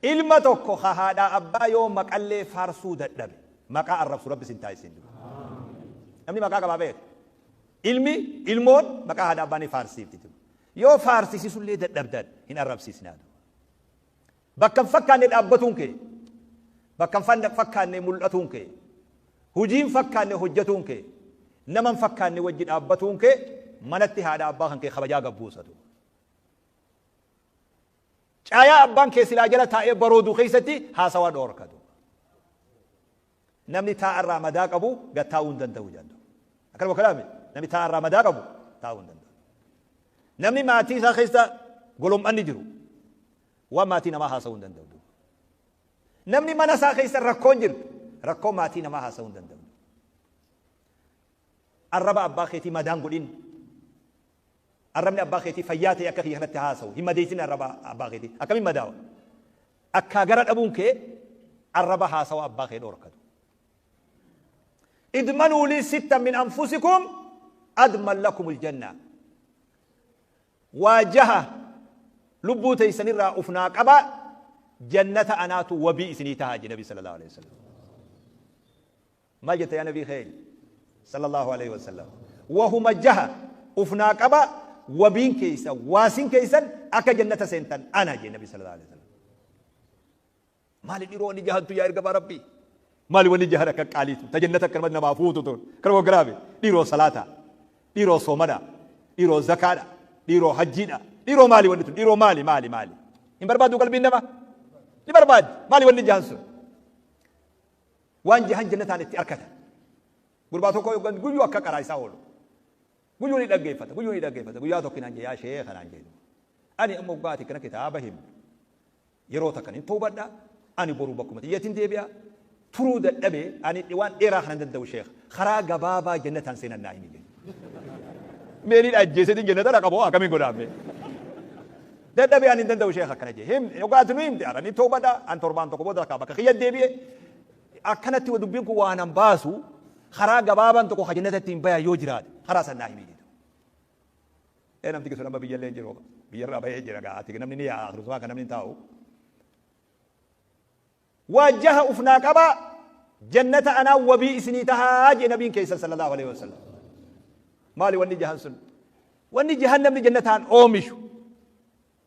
Ilma tokko ka haadhaa abbaa yoo maqallee faarsuu dadhabe maqaa arrabsu Rabbi sin taasisin. Namni maqaa qabaa beeka. Ilmi ilmoon maqaa haadha abbaa ni faarsiifti. Yoo faarsisisullee dadhabdan hin arrabsiisinaa. Bakka hin fakkaanne dhaabbatuun kee, bakka hin fakkaanne mul'atuun kee, hujii hin fakkaanne hojjatuun kee, nama hin fakkaanne wajji dhaabbatuun kee manatti haadha abbaa kan kee kabajaa gabbuusatu. Caayaa abbaan kee silaa jala taa'ee baroodu keessatti haasawa dhoorkatu. Namni taa'arraa madaa qabu gad taa'uu hin danda'u jedhu. Akkanuma kalaame namni taa'arraa madaa qabu taa'uu hin danda'u. Namni maatii isaa keessa golom'anni jiru waan maatii namaa haasa'uu hin danda'u. Namni mana isaa keessa rakkoon jirtu rakkoo maatii namaa haasa'uu hin danda'u. Arraba abbaa keetii madaan godhin. Arrabni abbaa keetii fayyaa ta'e akka kiyya kanatti haasa'u hin madeessin. Arraba abbaa keetii akkamiin madaawa? Akkaa gara dhabuun kee arraba haasawa abbaa kee dhoorkatu. Idmanuu lii sitta min anfusikum adman lakumul janna. Waa jaha lubbuu teessanirraa ufnaa qaba, jannata anaatu wabii isinii tahaa jedhe Nabi sallallahu alaihi wasallam. Maal jetta yaa Nabii keenya sallallahu alaihi wasallam? Wahuma jaha ufnaa qaba, wabiin keeysan, waasin keeysan akka jannata seentan ana jedhe Nabi sallallahu alaihi wasallam. Maali dhiroo wanni jahantu yaa ergamaa Rabbii? Maali wanni jahan akka qaaliitu ta jannata akkanumatti namaa fuutu tun? Kana waggaraame dhiiroo salaata, dhiiroo soomana, dhiiroo zakaadha, dhiiroo hajjiidha, dhiiroo maali wanni tun? Dhiiroo maali maali maali? Hin barbaaddu qalbiin nama? Ni barbaaddi. Maali wanni jahan sun? Waan jahan jannataan itti arkatan. Gurbaa tokko yookaan guyyuu akka qaraa isaa oolu. Guyyuu ni dhaggeeffata, guyyuu ni dhaggeeffata. Guyyaa tokko naan jee, yaa sheekha naan jee. Ani amma waggaati kana kitaaba himtu. Yeroo takka nin toobadha. Ani boru bakkuma xiyyatiin deebi'a. Turuu dadhabe, ani waan dheeraa kana hin danda'u sheekha. Karaa gabaabaa jannataan seenan naa himi jee. Meeniin ajjeesetiin jannata dhaqa moo akkamiin godhaa mee? Dadhabe, ani hin danda'u sheekha akkana jee. Him yogaati nu himte ara ni toobadha. An torbaan tokko booda takka bakka kiyya deebi'e. Akkanatti dubbiin kun waan an baasu, karaa gabaabaan tokko ka jannata ittiin bayan yoo jiraate karaa san naa himi jedhu. Ee, namtichi sun amma biyyallee hin jiru. Biyyarraa bahee jira gaa. Ati namni ni yaa'a, akhirumaa kan namni hin taa'u. Waa jaha ufnaa qaba, jannata anaa wabii isinii tahaa jee nabiin keessan sallallahu alaihi wasallam. Maali wanni jahan sun? Wanni jahan namni jannataan oomishu.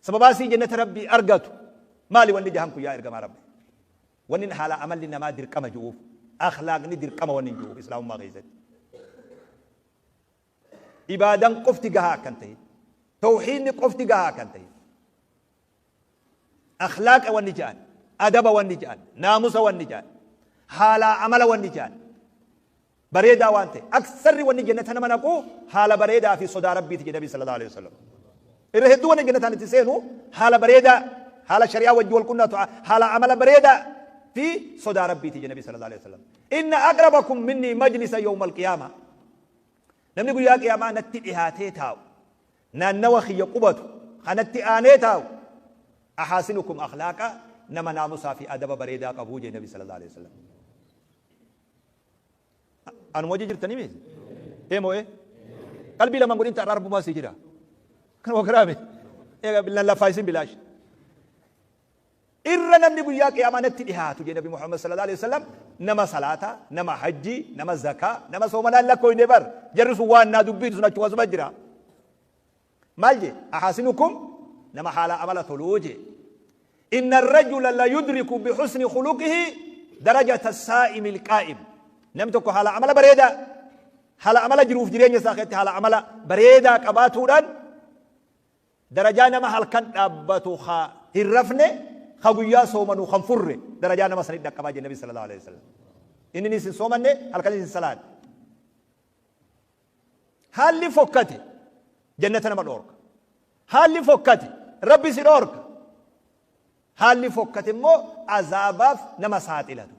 Sababaa sii jannata Rabbii argatu. Maali wanni jahan kun yaa ergamaa Rabbi? Wanni haala amalli namaa dirqama ji'uuf, akhlaaqni dirqama wanni hin ji'uuf islaamummaa keessatti. Ibaadan qofti gahaa akka hin ta'in. Tawhiidni qofti gahaa akka hin ta'in. Akhlaaqa wanni ja'an, adaba wanni ja'an, naamusa wanni ja'an, haalaa amala wanni ja'an bareedaa waan ta'e. Aksarri wanni jannata nama naqu haala bareedaa fi sodaa Rabbiiti jedhe Nabi sallallahu alaihi wasallam. Irra hedduu wanni jannataan itti seenu haala bareedaa, haala shari'aa wajji wal qunnatu, haala amala bareedaa fi sodaa Rabbiiti jedhe Nabi sallallahu alaihi wasallam. Inna aqrabakum minni majlisa yawmal qiyaama. Namni guyyaa qiyaamaa natti dhihaatee taa'u, naannawa kiyya qubatu, kanatti aanee taa'u, ahaasinukum akhlaaqa, nama naamusaa fi adaba bareedaa qabuu jedhe Nabi sallallahu alaihi wasallam. Anuma hojii jirtanii miti? Ee moo ee? Qalbii lamaan godhin ta'arraa rabbumaa sii jira. Kana wakaraame. Eega lallafaa isin bilaash. Irra namni guyyaa qiyaamaa natti dhihaatu jedhe Nabi Muhammad sallallahu alaihi wasallam, nama salaataa, nama hajjii, nama zakaa, nama soomanaa hin lakkoofne bar. Jarri sun waan naa dubbiitu sun achuma suma jira. Maal jee? Ahaasinukum, nama haala amala toluu jee. Inna rajula la yudriku bihusni khuluqihi darajata saa'imi alqaa'im. Namni tokko haala amala bareedaa, haala amala jiruuf jireenya isaa keessatti haala amala bareedaa qabaatuudhaan darajaa nama halkan dhaabbatu ka hin rafne, ka guyyaa soomanu kan furre, darajaa nama sanit dhaqqabaa jedhe Nabi sallallahu alaihi wasallam. Inni hin soomanne, halkanis hin salaanne. Haalli fokkate jannata nama dhoorka. Haalli fokkate Rabbi si dhoorka. Haalli fokkate immoo azaabaaf nama saaxilatu.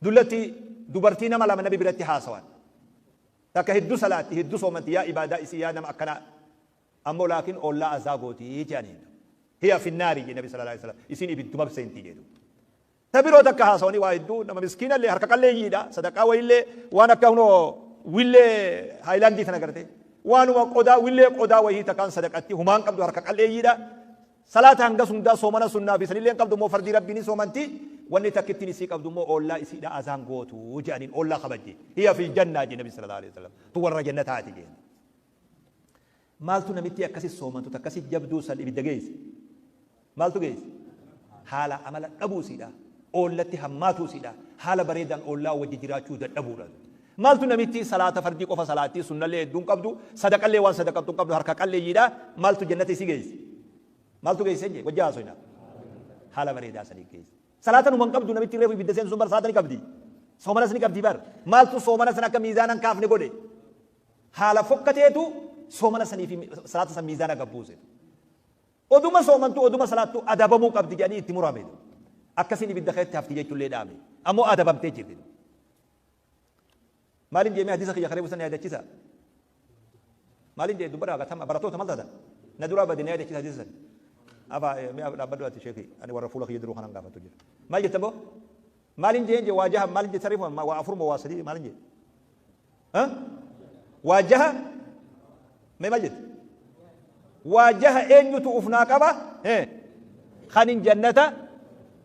Dullatti dubartii nama lama nabi biratti haasawan. Takka hedduu salaatti, hedduu soomanti, yaa ibaadaa isii, yaa nama akkanaa. Ammoo laakiin oollaa azaa gootii jedhaniin. Hiya finnaari jedhe Nabi sallallahu alaihi wasallam. Isiin ibidduma seenti jedhu. Ta biroo takka haasawanii waa hedduu, nama miskiinallee, harka qalleeyyiidha, sadaqaa wayiillee waan akka hunoo willee haayilaandii tana garte, waanuma qodaa, willee qodaa wayii takkaan sadaqatti, humaan qabdu, harka qalleeyyiidha. Salaata hangas hundaa soomana sunnaa fi sanillee hin qabdu immoo fardii rabbii ni soomanti. Wanni takkittiin isii qabdu immoo oollaa isiidha azaan gootu jedhaniin oollaa kabajje. Hiya fil jannaa jedhe Nabi sallallahu alaihi wasallam. Tu warra jannataati jedhe. Maaltu namittii akkasi soomantu takkasi jabduu san ibidda geesse? Maaltu geesse? Haala amala dhabuu isiidha. Oollatti hammaatuu isiidha. Haala bareedaan oollaa wajji jiraachuu dadhabuudha. Maaltu namittii salaata fardii qofa salaattii sunnallee hedduu hin qabdu, sadaqallee waan sadaqattu hin qabdu harka qalleeyyiidha. Maaltu jannata isii geesse? Maaltu geesse jee? Wajji haasoyna. Haala bareedaa sanii geesse. Salaata numa hin qabdu namittiin reefu ibidda seentu sun bar salaata ni qabdi. Soomanas ni qabdi bar. Maaltu soomana san akka miizaana hin kaafne godhe? Haala fokkateetu soomana sanii fi salaata san miizaana gad buuse. Oduma soomantu oduma salaattu adabamuu qabdi jedhanii itti murame. Akkasiin ibidda keessatti hafti jechuullee dhaame. Ammoo adabamtee jirti. Maalin jee mee hadiisa kiyya kareefu san na yaadachisa. Maalin jee dubbadhaa gatama barattoota maal taatan? Na duraa bade na yaadachisa hadiisa san. Afa mee dhaabbadhu ati sheekii ani warra fuula kiyya duruu kanan gaafatu jira. Maal jetta boo? Maalin jeen jee waa jaha maalin jee sariif waa afur moo waa sadii maalin jee? Waa jaha mee maal jette? Waa jaha eenyutu uf naa qaba? Kanin jannata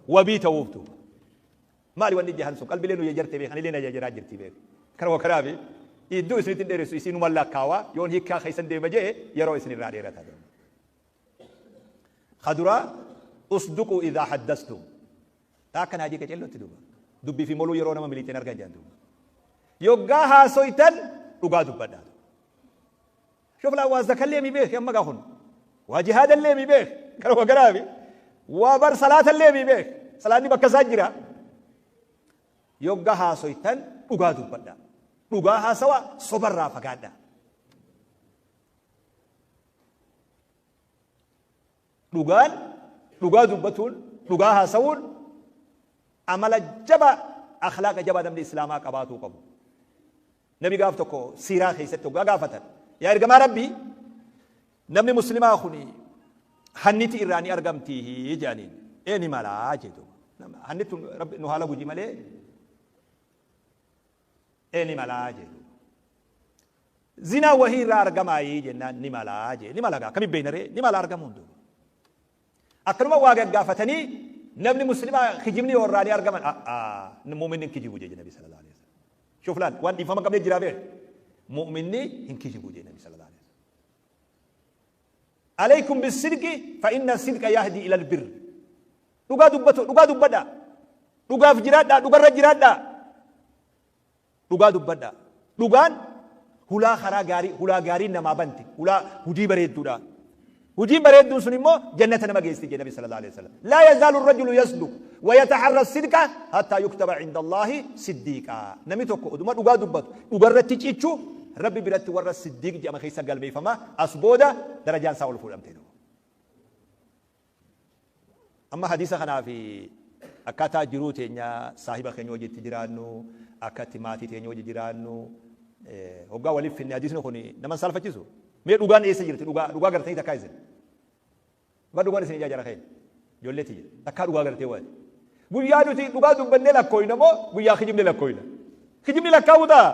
wabii ta'uuf duuba. Maali wanni jahan sun qalbilee nu jajarte beek anillee na jajaraa jirti beek. Kanuma kanaafi iddoo isinitti hin dheeressu isinuman lakkaawa yoon hiikkaa keessan deema je'e yeroo isin irraa dheerata. Ka duraa usduquu idhaa haddastum. Ta akka naajii qacellotti duuba. Dubbii fi moluu yeroo nama miliixeen argan jedhan duuba. Yoggaa haasoytan dhugaa dubbadhaa. Shuf laa waa zakallee mi beek amma gaa kun. Waa jihaadallee mi beek. Kanuma kanaafi waa bar salaatallee mi beek. Salaanni bakka isaa jira. Yogga haasoytan dhugaa dubbadhaa. Dhugaa haasawa sobarraa fagaadhaa. Dhugaan, dhugaa dubbatuun, dhugaa haasawuun amala jabaa, akhlaaqa jabaa namni Islaamaa qabaatuu qabu. Nabi gaaf tokko siiraa keessatti hoggaa gaafatan, yaa ergamaa Rabbii, namni muslimaa kuni hanniti irraa ni argamtii jedhaniin. Ee ni malaa jee duuba. Hanni tun Rabbi nu haala guji malee Ee ni malaa jee duuba. Zinaa wahii irraa argamaayii jennaan ni malaa jee. Ni mala gaa akkamitti beekna ree? Ni mala argamuun duuba. Akkanuma waa gaggaafatanii namni muslimaa kijibni yoo irraa ni argaman a'aa mu'minni hin kijibu jee nabi sallallahu alaihi wasallam. Shuf laal waan dhiifama hin qabne jiraa beek. Mu'minni hin kijibu jee nabi sallallahu alaihi wasallam. Alaykum bisidqi fa inna sidqa yahdi ila albirr. Dhugaa dubbatu dhugaa dubbadhaa. Dhugaaf jiraadhaa dhugarra jiraadhaa. Dhugaa dubbadhaa. Dhugaan hulaa karaa gaarii hulaa gaarii namaa banti. Hulaa hujii bareedduudha. Hujiin bareedduun sun immoo jannata nama geessi jedhe Nabi sallallahu alaihi wasallam. Laa yazaalu rajulu yasduq wa yataharra sidqa hatta yuktaba inda Allahi siddiiqa. Namni tokko oduma dhugaa dubbatu dhugarratti cichu Rabbi biratti warra siddiiq jedhama keessa galmeeffama as booda darajaan isaa ol fuudhamte. Amma hadiisa kanaa fi akkaataa jiruu teenya saahiba keenya wajji itti jiraannu, akka itti maatii teenya wajji jiraannu, hoggaa waliif finne hadiisni kun nama hin saalfachiisu? Mee dhugaan eessa jirti? Dhugaa dhugaa gartanii takkaa isin? Bar dhugaan isin ijaa jara keenya. Ijoollee tiyya takkaa dhugaa gartee waati. Guyyaa nuti dhugaa dubbannee lakkooyna moo guyyaa kijibne lakkooyna? Kijibni lakkaa'uu ta'a.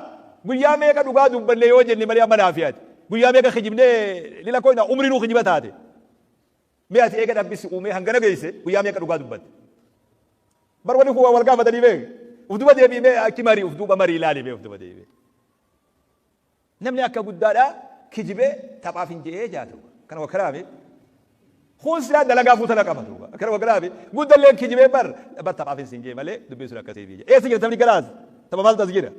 Guyyaa meeqa dhugaa dubbanne yoo jenne malee amma naafi ati. Guyyaa meeqa kijibnee ni lakkooyna umrinuu kijiba taate. Mee ati eega Rabbi si uumee hangana geeyse guyyaa meeqa dhugaa dubbatte? Bar wani kun waa wal gaafatanii beek. Uf duba deebi'i mee achi marii uf duuba marii ilaali mee uf duba deebi'i. Namni akka guddaadha kijibee taphaaf hin je'ee jaatu. Kana wakkalaame. Kun silaa dalagaa fuutana qaba duuba. Kana wakkalaame. Guddallee kijibee bar bar taphaaf hin siin jee malee dubbiin sun akkasii fi. Eessa jira taphni galaas? Tapha maaltu as jira?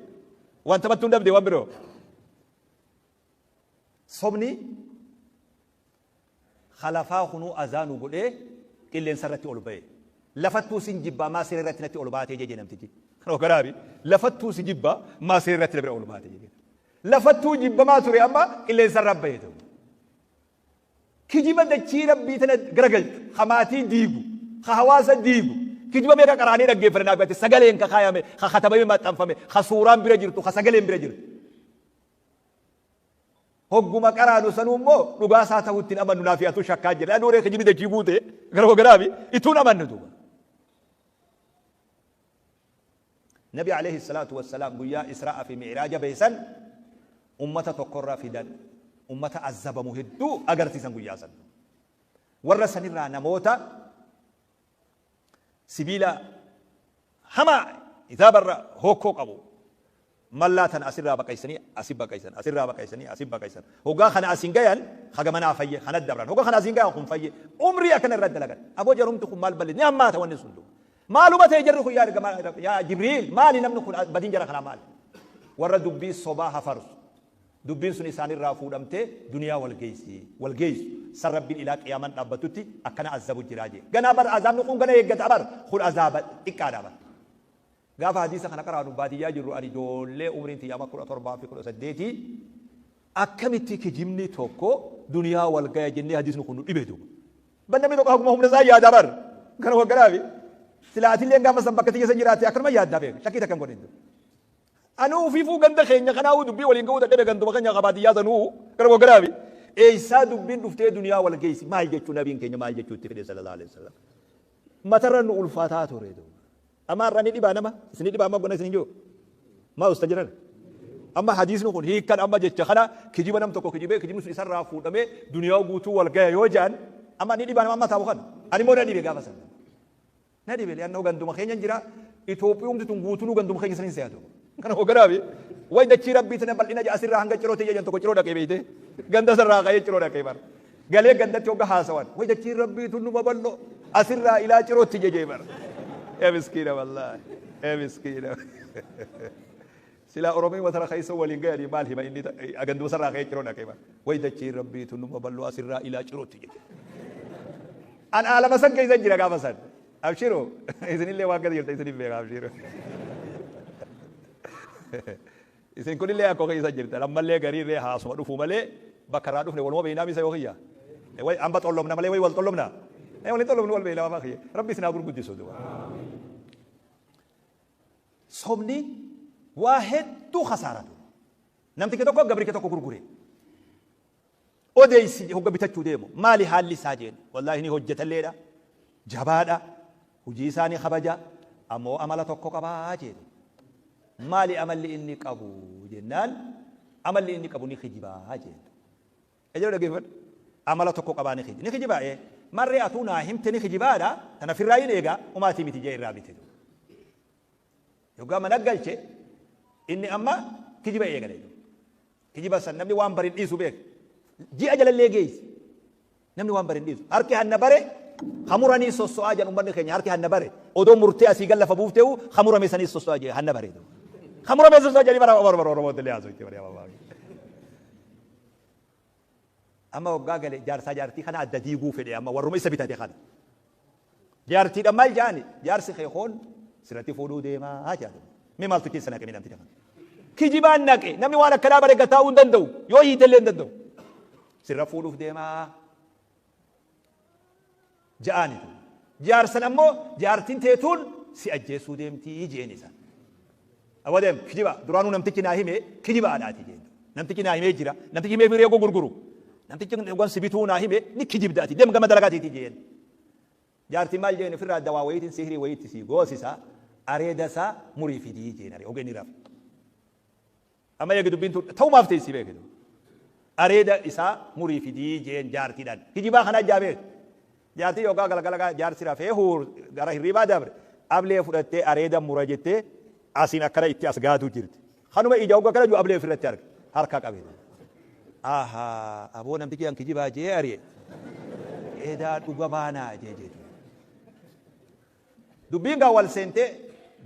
Waan taphattuu hin dhabde waan biroo. Sobni Ka lafaa kunuu azaa nu godhee qilleensa irratti ol baye. Lafattuu sin jibbaa maa siree irratti natti ol baatee jeje namtichi. Kana garaabi lafattuu si jibbaa maa siree irratti na bira ol baate jeje. Lafattuu jibbamaa ture amma qilleensa irra baye ta'u. Kijiba dachii rabbii tana garagalchu, ka maatii diigu, ka hawaasa diigu, kijiba meeqa qaraanee dhaggeeffanne naaf gate sagaleen ka kaayame, ka katabamee maxxanfame, ka suuraan bira jirtu, ka sagaleen bira jirtu. Hogguma qaraanu sanuu immoo dhugaa isaa ta'uu itti hin amannu naaf atuu shakkaa jira. Aduu ree kijibni dachii guute gara garaafi ittuu hin amannu duuba. Nabi alayhi salaatu wassalaam guyyaa Israa'a fi Mi'raaja beeysan ummata tokkorra fidan ummata azabamu hedduu agarsiisan guyyaa san. Warra sanirraa namoota sibiila hamaa itaabarra hokkoo qabu mallaa tana asirraa baqaysanii asi baqaysan, asirraa baqaysanii asi baqaysan. Hoggaa kana asin gayan haga manaa fayye kana dabran, hoggaa kana asin gayan kun fayye, umrii akkana irra dalagan. Aboo, jarumti kun maal balli ni hammaata wanni sun duuba. Maaluma ta'e jarri kun, yaa ergamaa, yaa Jibriil, maali namni kun, badin jara kanaa maali? Warra dubbii sobaa hafarsu, dubbiin sun isaanirraa fuudhamtee duniyaa wal geessi, wal geessu san Rabbiin ilaa qiyaaman dhaabbatutti akkana azabu jiraa jee. Ganaa bar azaabni kun gana eeggata bar, kun azaaba xiqqaadha bar. Gaafa hadiisa kana qaraanu baadiyyaa jirru, ani ijoollee umriin tiyya amma 17 fi 18, akkamitti kijibni tokko duniyaa wal gaya jennee hadiisni kun nu dhibe duuba. Ban namni tokko haguma humna isaa yaada bar. Kana wagganaafi silaatilleen gaafa san bakka tiyya san jiraatte akkanuma yaaddaa beeka, shakkii takka hin godhin. Anuu ufiifuu ganda keenya kanaa'uu dubbii waliin ga'uu dadhabe, ganduma keenya ka baadiyyaa sanuu. Kana wagganaafi eessaa dubbiin dhuftee duniyaa wal geessi, maal jechuu, nabiin keenya maal jechuu itti fedhe sallallahu alaihi wasallam? Matarra nu ulfaataa ture duuba. Amma har'a ni dhibaa nama, isin dhibaa amma gona isin jiru. Maa usta jiran? Amma hadiisni kun hiikkan amma jecha kana, kijiba nam tokko kijibee kijibni sun isarraa fuudhamee duniyaa guutuu wal gaya yoo jedhan, amma ni dhibaa nama amma taabu kana. Ani immoo na dhibe gaafa sana. Na dhibe, li'annoo ganduma keenya jira. Itoophiyumti tun guutunuu ganduma keenya saniin se'atu. Kana hoogganaafi way dachii Rabbii tana bal'ina ja'a asirraa hanga ciroo ta'e tokko ciroo dhaqee beeyte, ganda sarraa ka'ee ciroo dhaqee bara. Galee gandatti hogga haasawan, way dachiin Rabbii tun numa bal'oo, asirraa ilaa cirootti jejee bara. Ee miskiina, wallaahi ee miskiina. Silaa Oromiin watara keessa waliin gayanii maal hima inni ganduma sarraa ka'ee ciroo dhaqee bara. Way dachiin Rabbii tun numa bal'oo, asirraa ilaa cirootti jeje. An aalama san keessa jira gaafa san. Abshiru, isinillee waan gadi jirta isinif beeka, abshiru. Isin kunillee akkoo keessa jirtan, ammallee gariirree haasuma dhufu malee bakka irraa dhufne waluma beeynaa misa yoo kiyya. Way amba xollomna malee, way wal xollomna. Waliin xollomnu, wal beeynaa mama kiyya. Rabbi isin haa gurguddisu duba. Sobni waa hedduu kasaaratu. Namtichi tokko gabricha tokko gurgure. Odeessi hogga bitachuu deemu, maali haalli isaa jeen. Wallaahi ni hojjetalleedha, jabaadha, hojii isaa ni kabaja, ammoo amala tokko qabaa jeen. Maali amalli inni qabu jennaan, amalli inni qabu ni kijibaa jeen. Ejjero dhaggeeffadhu. Amala tokko qabaa, ni kijiba. Ni kijibaa ee. Marree atuu naa himte ni kijibaadha, tana firraa hin eegaa umaatii miti jee irraa bite. Yoggaa mana galche inni amma kijiba eegale. Kijiba san namni waan barin dhiisu beek. Ji'a jalallee geessi. Namni waan barin dhiisu. Harki hanna bare hamuranii sosso'aa jedhan uummanni keenya, harki hanna bare. Odoo murtee asii gal lafa buufteewu hamurame sanii sosso'aa jedhe, hanna bare. Hamurame sosso'aa jedhanii bara bara bara Oromoo illee haasoo itti bara. Amma waggaa gale jaarsaa jaartii kana adda diiguu fedhe amma warruma isa bitate kana. Jaartiidha maal jaani, jaarsi kee koon sirratti fuudhuu deemaa jedhan. Mee maaltu keessa naqe namticha kana? Kijibaan naqe. Namni waan akkanaa bare gataa'uu hin danda'u. Yoo hiitellee hin danda'u. Sirra fuudhuuf deemaa ja'aanitu. Jaarsan ammoo jaartiin teetuun si ajjeesuu deemtii jeen isa. Aboo deem, kijiba duraanuu namtichi naa hime, kijiba adhaati jeen. Namtichi naa himee jira. Namtichi himee firee gurguru. Namtichi waan si bituu naa hime, ni kijibda ati, deem gama dalagaatiiti jeen. Jaartiin maal jeen, ofirraa dawaa wayiitiin sihrii wayiitti si goosisa, areeda isaa murii fidii jeen are ogeen rafe. Amma eegi dubbiin tun ta'umaaf teessii beekitu. Areeda isaa murii fidii jeen jaartiidhaan. Kijibaa kana ajjaa beeku. Jaartii yookaan galgala jaarsi rafee huur gara hirribaa dabre, ablee fudhattee areeda mura jettee asiin akkana itti as gaatu jirti. Kanuma ija hogga kana jiru ablee ofirratti arga. Harka qabe. Ahaa, aboo namtichi an kijibaa jee ari'e. Edaa dhuga baanaa jee jechuudha. Dubbiin gaa wal seentee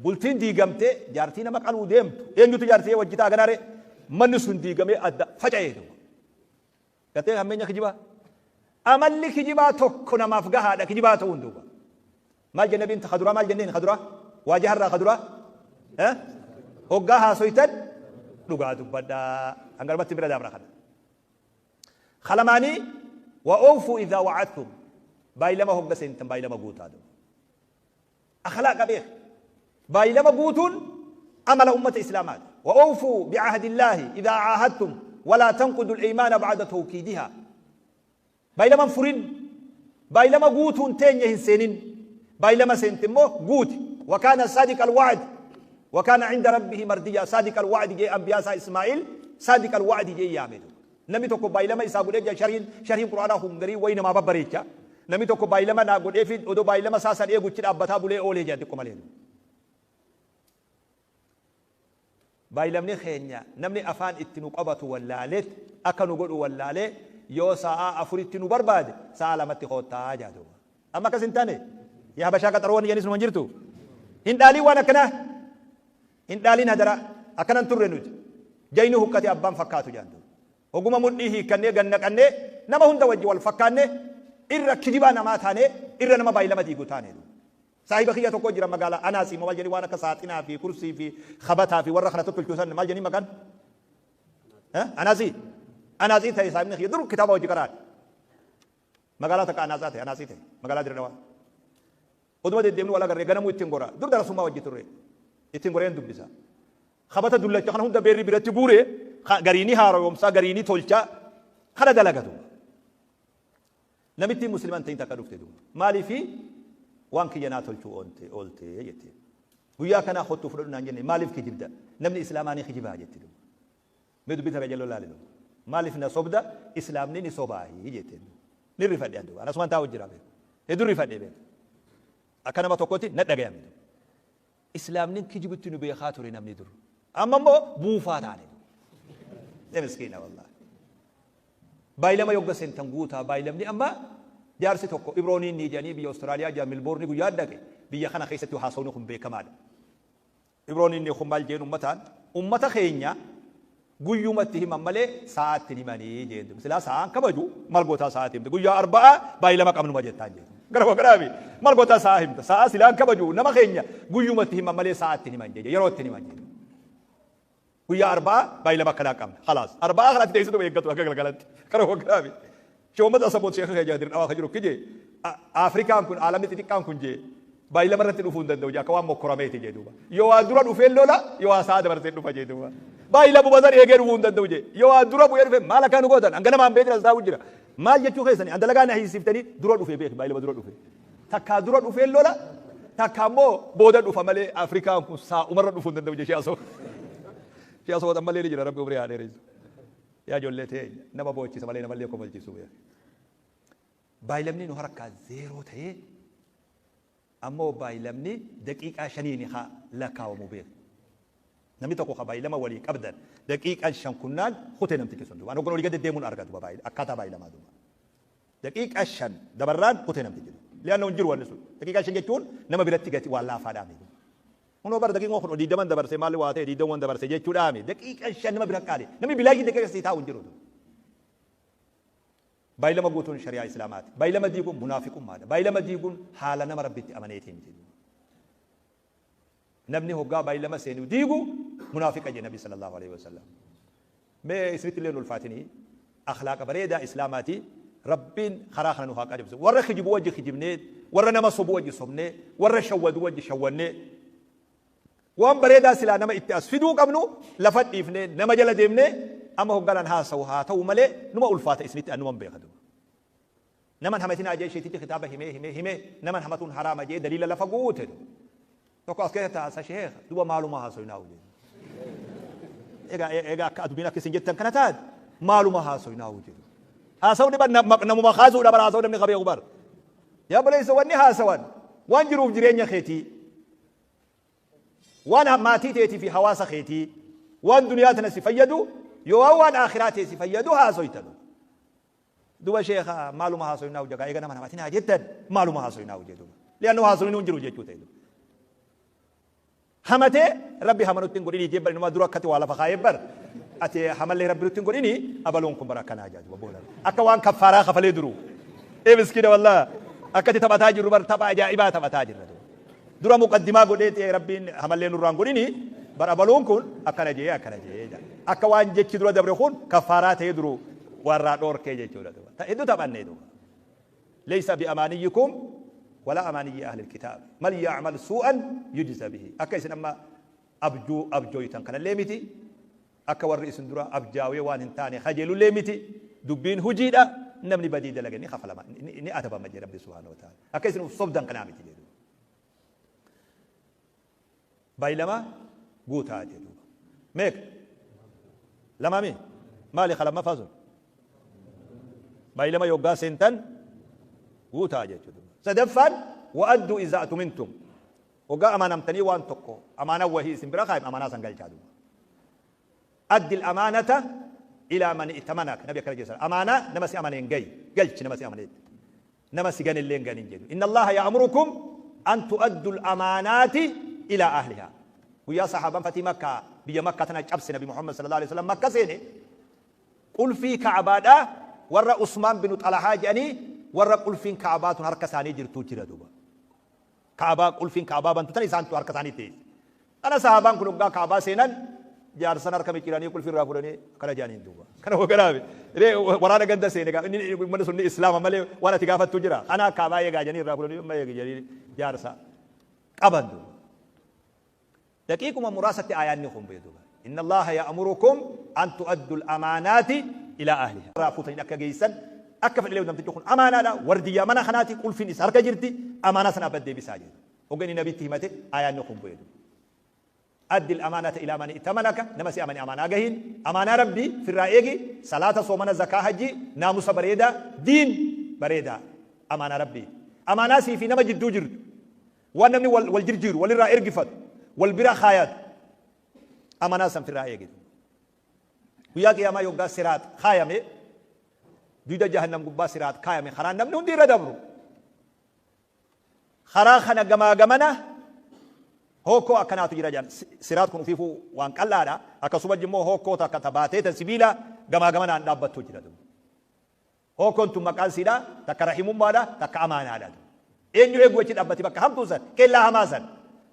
bultiin diigamtee, jaartii nama qaluu deemtu eenyutu jaartii wajji ta'a ganaare, manni sun diigamee adda faca'ee duuba. Gartee hammeenya kijibaa. Amalli kijibaa tokko namaaf gahaadha kijibaa ta'uun duuba. Maal jenne nabiin kaduraa, maal jenneen kaduraa? Waajaharraa kaduraa? Hoggaa haasoytan dhugaa dubbadhaa. Hangarumatti bira daabra kana. Kalamaanii wa oofuu idhaa wa'adtum, baay'ilama hogga seentan baay'ilama guutaa duuba. Akhlaaqa beek. Baay'ilama guutuun amala ummata Islaamaati. Wa oofuu bi'ahdillaahi idhaa caahadtum walaa tanqudu al-aymaana ba'da tawkiidihaa. Baay'ilama hin furin. Baay'ilama guutuun teenye hin seenin. Baay'ilama seente immoo guuti. Wa kaana saadiqa al-wa'd wa kaana cinda rabbihi mardiyyaa. Saadiqa al-wa'd jee anbiyaa isaa Ismaa'il saadiqa al-wa'd jee yaame. Namni tokko baay'ilama isaa godhee jira, sharhiin Qur'aanaa kun garii wayi namaa babbareecha. Namni tokko baay'ilama naa godhee fi odoo baay'ilama isaa san eeguchi dhaabbataa bulee oolee jaa xiqqoo malee. Baay'ilamni keenya namni afaan itti nu qabatu wallaaleet akka nu godhu wallaalee yoo sa'aa 4tti nu barbaade sa'aa 2tti koottaa jaa duuba. Amma akkas hin taane yaa Habashaa qaxaroo wanni jedhanis numa hin jirtu. Hin dhaaliin waan akkanaa. Hin dhaaliin hadaraa. Akkana hin turre nuti. Jayni huqqate abbaan fakkaatu jaan duuba. Hoguma mudhii hiikkannee gad naqannee nama hunda wajji wal fakkaanne irra kijibaa namaa taanee irra nama baay'ilama diigu taane duuba. Saahiba kiyya tokko jira magaalaa Anaasii moo maal jedhanii waan akka saaxinaa fi kursii fi kabataa fi warra kana tottolchu san maal jedhanii maqaan? Anaasii. Anaasii ta'e saahibni kiyya dur kitaaba wajji qara'an. Magaalaa takka Anaasaa ta'e Anaasii ta'e magaalaa Dirre Dhawaa. Oduma deddeemnu wal agarree ganamuu ittiin gora. Dur darasummaa wajji turre. Ittiin goreen dubbisa. Kabata dullacha kana hunda beerri biratti guure garii ni haaroomsa garii ni tolcha kana dalagatu. Namittiin muslima hin ta'in takka dhufte duuba. Maaliifi waan kiyya naa tolchuu oonte oolte jette. Guyyaa kanaa kottuu fudhadhu naan jenne maaliif kijibda? Namni islaamaa ni kijibaa jette duuba. Mee dubbii tana jaloo laali duuba. Maaliif na sobda? Islaamni ni sobaahi jette. Ni rifadhe an duuba. An asumaan taa'u jira beeku. Hedduu rifadhe beeku. Akka nama tokkotti na dhagayame duuba. Islaamni kijibutti nu beekaa ture namni dur. Amma immoo buufaa taane. Ee miskiina wallahi. Baay'ilama yogga seentan guutaa baay'ilamni amma jaarsi tokko Ibrooniin ni jedhanii biyya Austraaliyaa jira Milboorni guyyaa dhaqe biyya kana keessatti haasawni kun beekamaadha. Ibrooniin ni kun maal jeen ummataan ummata keenya guyyumatti himan malee sa'aatti hin himanii jeen. Silaa sa'aan kabaju maal gootaa sa'aatti himte guyyaa arba'aa baay'ilama qabnuma jettaan jeen. Gara garaafi maal gootaa sa'aa himta sa'aa silaan kabaju nama keenya guyyumatti himan malee sa'aatti hin himan jeen yeroo itti hin himan jeen. Guyyaa arba'aa baay'ilama akkanaa qabna. Khalaas. Arba'aa kanatti teessituma eeggatu akka galgalatti. Kana hogganaafi. Sheekh Asaboot sheekha keenya Dirre Dhawaa kan jiru kije Afrikaan kun aalamni xixiqqaan kun jee baay'ilama irratti dhufuu hin danda'u jee akka waan mokkorameeti jee duuba. Yoo waa dura dhufee lola yoo waa sa'a dabarsee dhufa jee duuba. Baay'ilama san eegee dhufuu hin danda'u jee. Yoo waa dura bu'ee dhufe maal akka nu gootan hanga namaan beekni as taa'u jira. Maal jechuu keessani an dalagaa na hiisiftanii dura dhufee beeki baay'ilama dura dhufe. Takkaa dura dhufee lola takka ammoo booda dhufa malee Afrikaan kun saa'umarra dhufuu hin danda'u jee shee asoo. Shee asoo ammallee ni jira rabbi umrii haa dheeressu. Yaa ijoollee teenya nama boochisa malee namallee kofalchiisu beeka. Baay'ilamni nu harkaa zeeroo ta'ee ammoo baay'ilamni daqiiqaa shaniini haa lakkaawamu beeka. Namni tokko ka baay'ilama walii qabdan daqiiqaan 5 kunnaan kutee namtichi sun duuba. An hoggan olii gad deddeemuun arga duuba akkaataa baay'ilamaa duuba. Daqiiqaa 5 dabarraan kutee namtichi duuba. Li'anna hin jiru wanni sun. Daqiiqaa 5 jechuun nama biratti gati waan laafaadhaa miti. Kunoo bara daqiiqaa kun 20 dabarse maal waa ta'e 20 dabarse jechuudhaa miti. Daqiiqaa 5 nama bira qaali. Namni bilaashii daqiiqaa sii taa'u hin jiru. Baay'ilama guutuun shari'aa Islaamaati. Baay'ilama diiguun munaafiqummaadha. Baay'ilama diiguun haala nama Rabbitti amaneetii miti. Namni hoggaa baay'ilama seenu diigu munaafiqa jedhe Nabi sallallahu alaihi wasallam. Mee isinitti illee hin ulfaatinii akhlaaqa bareedaa Islaamaati Rabbiin karaa kana nu haa qajeelchu. Warra kijibu wajji kijibnee, warra nama sobu wajji sobnee, warra shawwadu wajji shawwannee waan bareedaa silaa nama itti as fiduu qabnu lafa dhiifnee nama jala deemnee amma hogganaan haasawu haa ta'u malee numa ulfaata isinitti annuman beeka duuba. Naman hamatinaa jee sheetichi kitaaba himee himee himee naman hamatuun haraama jee daliila lafa guute. Tokko as keessa taasa sheekh duba maaluma haasoynaa jee. Egaa egaa akka dubbiin akka isin jettan kana taate maaluma haasoynaa jee. Haasawni bar namuma kaasuudha bar haasawu namni qabeeku bar. Yaa obboleessa wanni haasawan waan jiruuf jireenya keetii waan maatii teetii fi hawaasa keetii waan duniyaa tana si fayyadu yoo waan akhiraa tee si fayyadu haasoytan. Duba sheekha maaluma haasoynaa hojjagaa eega nama namatinaa jettan maaluma haasoynaa hojjee duba. Li'annoo haasoynuu hin jiru jechuu ta'e duba. Hamatee rabbi hama nutti hin godhinii jee bar inumaa dura akkati waa lafa kaayee bar ati hamallee rabbi nutti hin godhinii abaluun kun bar akkanaa jaa duba booda. Akka waan kaffaaraa kafalee duru. Ee miskiina wallaa akkati taphataa jirru bar tapha ajaa'ibaa taphataa jirra duba. Dura muqaddimaa godhee ta'e rabbiin hamallee nurraan godhinii bar abaluun kun akkana jee akkana jee jaa. Akka waan jechi dura dabre kun kaffaaraa ta'ee duru warraa dhoorkee jechuudha duba. Hedduu taphannee duba. Laysa bi amaaniyyikum wala amaaniyyi ahli kitaab. Man ya'mal su'an yujza bihi. Akka isin amma abjuu abjooytan kanallee miti. Akka warri isin dura abjaawee waan hin taane kajeelullee miti. Dubbiin hujiidha. Namni badii dalage ni kafalama ni adabama jedhe Rabbi subhaanahu wa ta'ala. Akka isin uf sobdan kanaa miti jedhu. Baay'ilama guutaa jedhu. Meeqa? Lama mi? Maali ka lammaffaa sun? Baay'ilama yoggaa seentan Guutaa jechuudha. Sadaffaan wa'adduu izaa atumintum. Hoggaa amanamtanii waan tokko amaanaa wahii isin bira kaayame amaanaa san galchaa duuba. Addi amaanata ilaa man i'tamanaka nabi akkana jedhan amaanaa nama si amaneen gayi galchi nama si amaneetti. Nama si gane illee hin ganin jedhu. Inna Allaha ya'murukum an tu'addu al-amaanaati ilaa ahlihaa. Guyyaa sahaabaan fatii Makkaa biyya Makkaa tana cabse Nabi Muhammad sallallahu alaihi wasallam Makka seene qulfii Ka'abaadhaa warra Usmaan binu Xalahaa jedhanii warra qulfiin Ka'abaa tun harka isaanii jirtuu jira duuba. Ka'abaa qulfiin Ka'abaa bantu tan isaantu harka isaanii teesse. Kana sahaabaan kun hoggaa Ka'abaa seenan jaarsan harka micciiranii qulfii irraa fuudhanii akkana jedhaniin duuba. Kana hogganaafi waraana ganda seene gaa inni uummanni sun islaama malee waan ati gaafattu jira. Kana Ka'abaa eegaa jedhanii irraa fuudhanii amma eegi jedhanii jaarsa qaban duuba. Daqiiquma muraasatti aayaanni kun bu'e duuba. Inna Allaha ya'murukum an tu'addu al-amaanaati ilaa ahliha. Irraa fuutanii akka geessan akka fedhe namtichi kun amaanaadha wardiyyaa mana kanaati qulfiin isa harka jirti amaanaa sana abbatti deebisaa jedhu. Hogga inni nabitti himate aayaanni kun bu'e duuba. Addi al-amaanata ilaa man i'tamanaka nama si amane amaanaa gahiin amaanaa rabbii firraa eegi salaata soomana zakaa hajjii naamusa bareedaa diin bareedaa amaanaa rabbii amaanaa sii fi nama jidduu jirtu waan namni wal, wal jirjiiru walirraa ergifatu wal bira kaayatu amanaa san firraa eegitu guyyaa qiyaamaa yoggaa siraat kaayame duyda jahannam gubbaa siraat kaayame karaan namni hundi irra dabru karaa kana gamaa gamana hokkoo akkanaatu jira jedhan siraat kun ufiifuu waan qal'aadha akkasuma immoo hokkoo takka tabaatee tan sibiila gamaa gamanaan dhaabbattu jira. Hookoon tun maqaan siidha takka rahimummaadha takka amaanaadha. Eenyu eegu achi dhaabbati bakka hamtuu san kellaa hamaa san.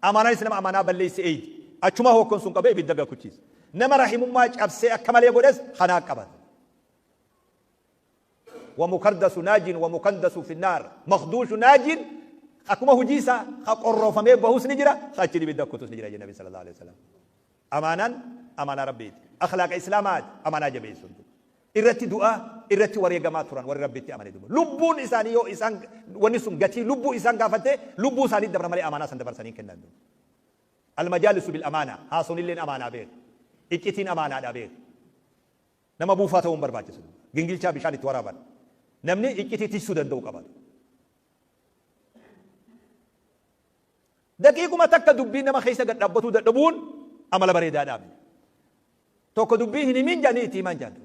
Amaanaanis nama amaanaa balleesse eeydi. Achuma hookoon sun qabee ibidda gakuchiisa. Nama rahimummaa cabsee akka malee godhes kanaa qabata. Wamukardasu naajin wamukandasu finnaar makduushu naajin akkuma hojii isaa ka qorroofamee bahus ni jira ka achi ibidda kutus ni jira jedhe Nabi sallallahu alaihi wasallam. Amaanaan amaanaa Rabbiiti. Akhlaaqa Islaamaati amaanaa jabeessuun. Irratti du'aa, irratti wareegamaa turan warri Rabbitti amane duuba. Lubbuun isaanii yoo isaan wanni sun gatii lubbuu isaan gaafatte lubbuu isaanii dabra malee amaanaa san dabarsanii hin kennan duuba. Almajaalisu bil amaanaa haasonilleen amaanaa beeku. Iccitiin amaanaadha beeku. Nama buufaa ta'uu hin barbaachisu. Gingilchaa bishaan itti waraaban. Namni iccitii tiksuu danda'u qaba. Daqiiquma takka dubbii nama keessa gad dhaabbatuu dadhabuun amala bareedaadhaa miti. Tokko dubbii hin himin jedhanii itti himan jedhan.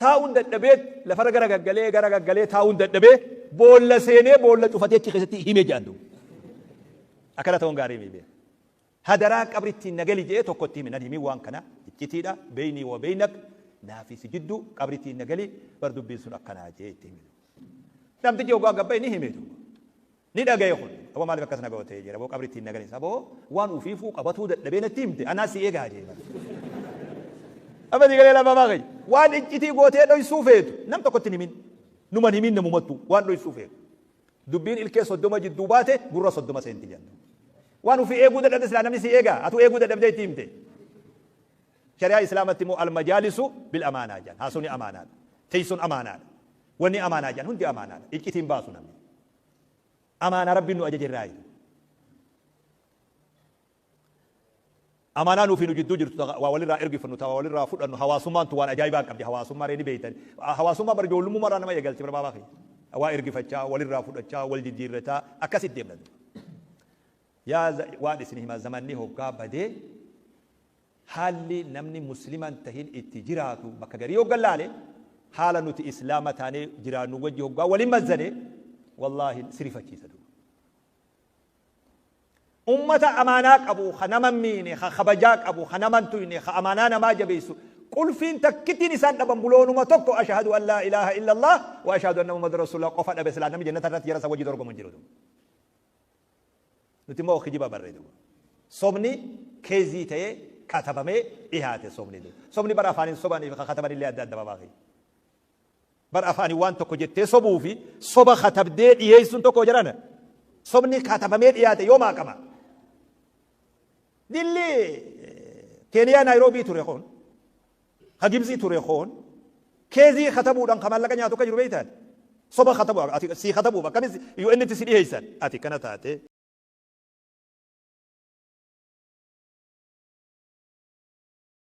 Taa'uun dadhabee lafarra gara gaggalee gara gaggalee taa'uun dadhabee boolla seenee boolla cufatee achi keessatti hime jedhan duuba. Akkana ta'uun gaarii miti. Hadaraa qabritti na gali jedhee tokko itti hime nan himin waan kana iccitiidha beeynii wa beeynak naafi si jidduu qabritti na gali bar dubbiin sun akkanaa jedhee itti hime. Namtichi hoggaa gabbaye ni hime duuba. Ni dhagaye kun. Aboo maaliif akkas na goote jedhe aboo qabritti hin naganis aboo waan ufiifuu qabatuu dadhabee natti himte anaa si eegaa jedhe bara. Amma si galee lafa baaqee waan iccitii gootee dhoysuu feetu nam tokkotti hin himin numan himin namumattu waan dhoysuu feetu. Dubbiin ilkee 30 jidduu baate gurra 30 seenti jedhan. Waan ufii eeguu dadhabde silaa namni si eegaa atuu eeguu dadhabdee itti himte. Shari'aa Islaamatti immoo al-majaalisu bil amaanaa jedhan haasofni amaanaadha. Teessoon amaanaadha. Wanni amaanaa jedhan hundi amaanaadha. Iccitiin baasu namni. Amaanaa Rabbiin nu ajaje irraa jedhu. Amaanaa nuufi nu jidduu jirtu waa walirraa ergifannu ta waa walirraa fudhannu hawaasummaan tu waan ajaa'ibaa qabdi hawaasummaa ree ni beektan. Hawaasummaa bar ijoollummaa irraa nama eegalti bara baabaa kiyya. Waa ergifachaa walirraa fudhachaa wal jijjiirrataa akkasitti deemna. Yaa waan isin hima zamanni hoggaa badee Haalli namni muslima hin tahin itti jiraatu bakka garii hoggan laale, haala nuti islaama taanee jiraannu wajji hoggaa wali mazzane, wallaahi si rifachiisa duuba. Ummata amaanaa qabu, ka nama hin miine, ka kabajaa qabu, ka nama hin tuyne, ka amaanaa namaa jabeessu, qulfiin takkittiin isaan dhaban buloonuma tokko ashhadu an laa ilaaha illallah wa ashhadu anna muhammadan rasuulullah qofa dhabe silaa namni jannata irratti jara san wajji dorgomu hin jiru duuba. Nuti immoo kijiba barre duuba. Sobni keezii ta'ee katabamee dhihaate sobni duuba. Sobni bara afaaniin sobanii fi kataban illee adda adda babaa kiyya. Bara afaaniin waan tokko jettee sobuu fi soba katabdee dhiyeessuun tokko jedhana. Sobni katabamee dhiyaate yoo maaqama. Dilli Keeniyaa Naayiroobii ture kun ka Gibxii ture kun keezii katabuudhaan ka maallaqa nyaatu akka jiru beektaan. Soba katabu ati sii katabuuf akkamis UN itti si dhiyeessan ati kana taate.